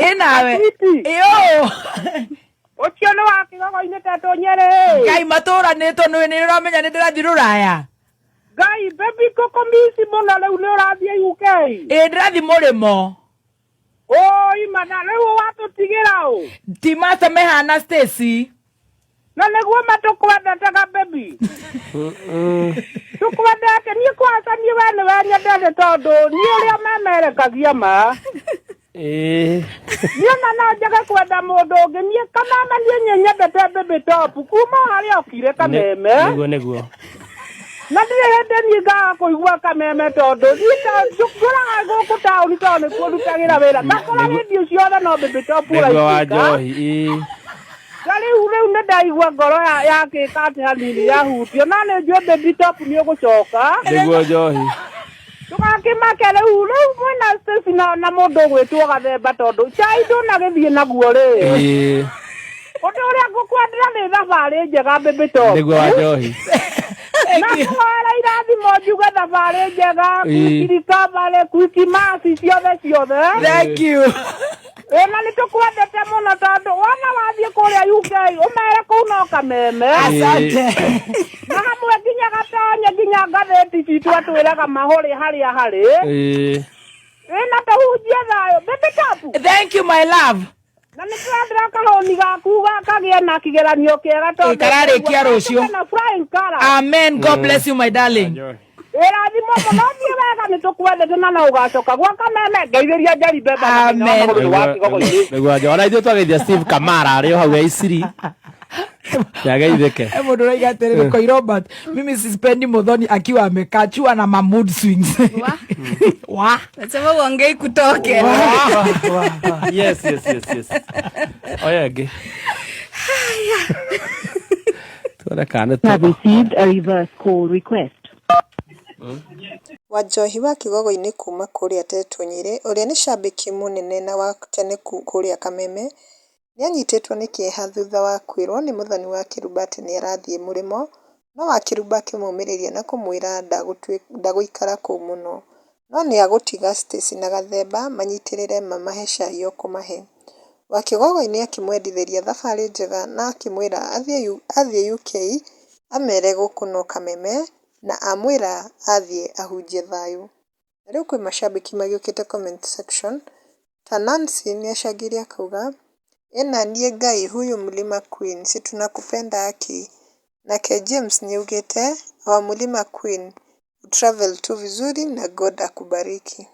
Ĩ nawe. Sweetie. Ĩyo. Ũcio nĩ wa kĩgogo-inĩ tetũ Nyerĩ. Ngai matũranĩtwo nĩ nĩ ũramenya nĩ ndĩrathiĩ rũraya. Ngai baby ngũkũmici mũno rĩu nĩ ũrathiĩ UK. Ĩ ndĩrathiĩ mũrĩmo. Oi mana rĩu watũtigĩra ũ. Ti master mehana Stacy. Na nĩguo ma tũkwendete ga baby. Tũkwendete niĩ kwanza niĩ we nĩwe nyendete tondũ niĩ ũrĩa memerekagia ma. Ĩĩ. Niĩ ona no njage kwenda mũndũ ũngĩ niĩ kameme niĩ niĩ nyendete baby top kuma o harĩa okire kameme. Nĩguo nĩguo. Na ndirĩ hĩndĩ niĩ ngaga kũigua kameme tondũ niĩ ngũraga gũkũ taũni tondũ nĩkuo ndutagĩra wĩra ngakora rĩndiũ ciothe no baby top Nĩguo wa ũraiguĩka. njohi. Ĩĩ. Ta rĩu rĩu nĩ ndaigua ngoro ya yakĩka atĩ hanini yahutio na nĩ njũĩ baby top nĩ ũgũcoka. Nĩguo njohi. Ndũgakĩmake rĩu rĩu mwĩna Stacy na na mũndũ ũgwĩtwo gathemba tondũ cai ndũnagĩthiĩ naguo rĩ. Ĩĩ. Ũndũ ũrĩa ngũkwendera nĩ thabarĩ njega baby top. Nĩguo wa njohi. Na kũhoera irathimo njuge thabarĩ njega, Ĩĩ. quick recovery, quick mercy ciothe ciothe. Thank you. Ĩ na nĩ tũkwendete mũno tondũ wona wathiĩ kũrĩa UK ũmere kũu no kameme. Asante. Na hamwe nginya gatonye nginya ngathĩti citũ atwĩraga mahũrĩ harĩa harĩ. Ĩĩ. Ĩ na tũhunjie thayũ. Baby top. Thank you my love. Na nĩ tũrendera kahũni gaku kagĩe na kĩgeranio kĩega tondũ Ĩ, kararĩkia rũciũ. na flying colours. Amen. God bless you my darling. Njohi. Ĩrathimwo mũno thiĩ wega nĩ tũkwendete na no ũgacoka gwa kameme ngeithĩria njeri mbemba na Amen. mũthenya wa magũrũ wa kĩgogo-inĩ. Nĩguo njohi. Ona ithuĩ twageithia Steve Kamara arĩ o hau e Isiri. Nĩageithĩke. Eh, mũndũ ũraiga atĩrĩrĩ Koi Robert, mimi sispendi Muthoni akiwa amekachua na ma mood swings. Wa? Wa. Nasema uongei kutoke. Yes, yes, yes, yes. Oya ĩngĩ. Tuone kana nĩ have received a reverse call request. Wanjohi wa Kĩgogo-inĩ kuma kũrĩa Tetũ Nyerĩ ũrĩa nĩ cambĩki mũnene na wa tene kũrĩa Kameme, nĩanyitĩtwo nĩ kĩeha thutha wa kwĩrwo nĩ Mũthoni wa Kĩrumba atĩ nĩarathiĩ mũrĩmo no Wakĩrumba akĩmũmĩrĩria na kũmwĩra ndagũikara kũu mũno, no nĩagũtiga Stacy na Gathemba manyitĩrĩre mamahe cai o kũmahe. Wakĩgogo-inĩ akĩmwendithĩria thabarĩ njega na akĩmwĩra athiĩ UK amere gũkũ no Kameme na amwĩra athiĩ ahunjie thayũ. Na rĩu kwĩ macambĩki magĩũkĩte comment section ta Nancy nĩacangĩire akauga ĩna niĩ Ngai huyu Mlima Queen si tunakupenda aki. Nake James nĩaugĩte our Mlima Queen utravel tu vizuri na God akubariki.